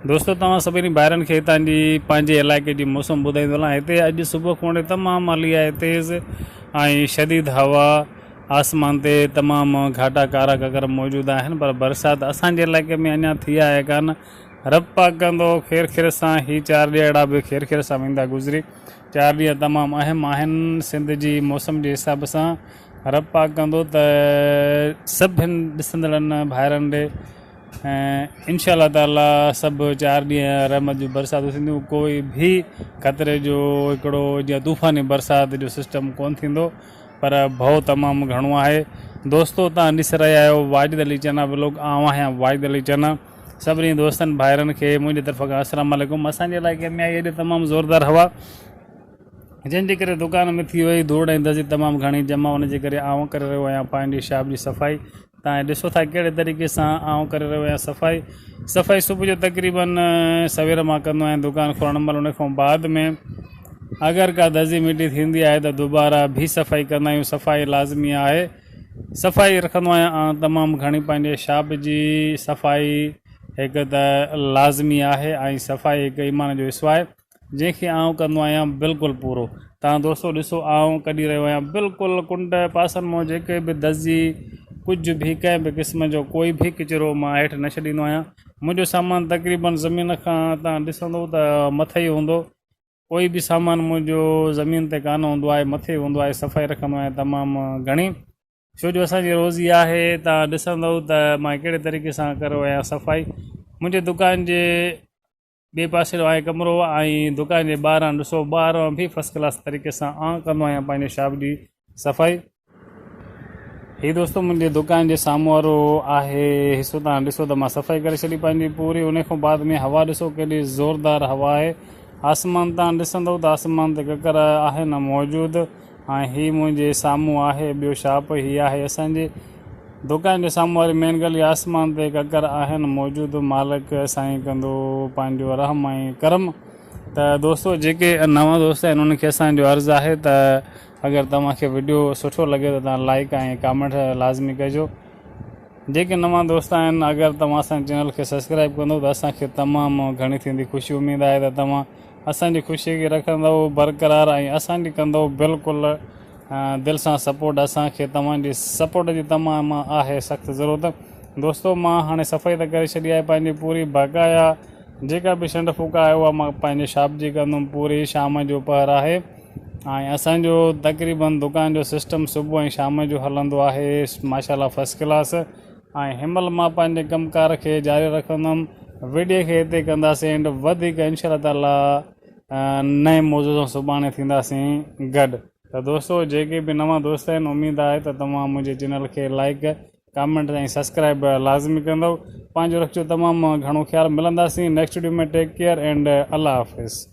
دوستو توهان سڀني ڀائرن کي هتان جي پنهنجي علائقي جي موسم ٻڌائيندو هلان هتي اڄ صبح کان وٺي تمام هلي آهي تيز ۽ شديد هوا آسمان تي تمام گهاٽا ڪارا ڪڪر موجود آهن پر برسات اسان جي علائقي ۾ اڃا ٿي آهي ڪانه رب پاڪ ڪندو خير خير سان هي چار ڏيهاڙا به خير خير سان ويندا گذري چار ڏينهن تمام اهم آهن سنڌ جي موسم جي حساب سان رب پاڪ ڪندو ته سڀن ڏسندڙن ڀائرن ڏي ۽ انشاء الله تعالي سڀ چار ڏينهن رحمت جون برساتون ٿينديون ڪوئي به خطري جو هڪڙو جيئن طوفاني برسات جو سسٽم ڪون ٿيندو پر ڀؤ تمام گهڻو آهي دوستو تان ڏس رهيا آهيو واجد علي چنا ولوگ آئون آهيان واجد علي چنا سڀني دوستن ڀائرن کي منهنجي طرف کان السلام عليڪم اسان جي علائقي ۾ آئي اڄ تمام زوردار هوا جنهن جي ڪري دڪان ۾ ٿي وئي ڌوڙ ۽ دزي تمام گهڻي جمع ان جي ڪري آئون ڪري رهيو آهيان پنهنجي شاپ جي صفائي تان ڏسو ٿا ڪهڙي طريقي سان آئون ڪري رهيو آهيان صفائي صفائي صبح جو تقريبن سوير مان ڪندو آهيان دڪان کولڻ مهل ان کان بعد ۾ اگر ڪا دزي مٽي ٿيندي آهي ته دوباره به صفائي ڪندا آهيون صفائي لازمي آهي صفائي رکندو آهيان آئون تمام گهڻي پنهنجي شاپ جي صفائي هڪ ته لازمي آهي ۽ صفائي هڪ ايمان جو حصو آهي جنهن کي آئون ڪندو آهيان بلڪل پورو. توهان دوستو ڏسو آئون ڪڍي رهيو آهيان بلڪل ڪنڊ پاسن مان جيڪي به دزي ڪجهه به ڪنهن به قسم جو ڪوئي به ڪچرو مان هيٺ نه ڇڏيندو آهيان منهنجو سامان تقريبن زمين کان توهان ڏسندو ته مٿي ئي هوندو ڪوئي به سامان منهنجو زمين تي ڪانه هوندو آهي مٿي هوندو آهي صفائي رکندو آهيان تمام گهڻي ڇو جو اسان جي روزي آهي توهان ڏسندو ته مان ڪهڙي طريقي سان ڪريو آهيان صفائي منهنجي دڪان جي ٻئي پاسي آهي ڪمرو ۽ دڪان جي ٻاهران ڏسو ٻاهران به فرسٽ ڪلاس طريقي سان آن ڪندو آهيان پنهنجي شاپ جي صفائي. هي دوستو منهنجي دڪان جي سامهون وارو آهي حصو تان ڏسو ته مان صفائي ڪري ڇڏي پنهنجي پوري ان کان بعد ۾ هوا ڏسو ڪيڏي زوردار هوا آهي آسمان تان ڏسندو ته آسمان تي ڪڪر آهن موجود ۽ هي منهنجي سامهون آهي ٻيو شاپ هي آهي اسان جي دڪان جي سامهون واري مين گلي آسمان تي ڪڪر آهن موجود مالڪ سائين ڪندو پنهنجو رحم ۽ ڪرم ته دوستو جيڪي نوان دوست آهن انهن کي اسان جو عرض آهي ته اگر توهان کي وڊيو سٺو لڳي ته توهان لائڪ ۽ ڪامينٽ لازمي ڪجو جيڪي نوان دوست آهن اگر توهان اسان چينل کي سبسڪرائب ڪندو ته اسان کي تمام گهڻي ٿيندي خوشي اميد آهي ته توهان اسان جي خوشي کي رکندؤ برقرار ۽ اسان جي ڪندؤ بلڪل دل سان سپورٽ اسان کي توهان جي سپورٽ جي تمام آهي سخت ضرورت دوستو مان هاڻي صفائي ته ڪري ڇڏي آهي پنهنجي پوري باقايا جيڪا به ڇنڊ ڦوڪ آهي اها مان پنهنجي شاپ جي ڪندم پوري شام جو پهر آهي ۽ اسان جو تقريبن دڪان جو سسٽم صبح ۽ شام جو هلندو آهي ماشاءالله فرسٽ ڪلاس ۽ هن مهل مان پنهنجي ڪم ڪار کي جاري رکندم وڊيو کي هتي ڪنداسين اينڊ وڌيڪ انشاء الله تعالي نئين موضوع سان سڀاڻي ٿينداسين گڏ ته دوستو جيڪي به نوان دوست آهن اميد آهي ته توهان منهنجي چينل کي لائڪ ڪامينٽ ۽ سبسڪرائب لازمي ڪندو پنهنجو رکجو تمام گهڻو خيال ملنداسين next video ۾ take care and الله حافظ.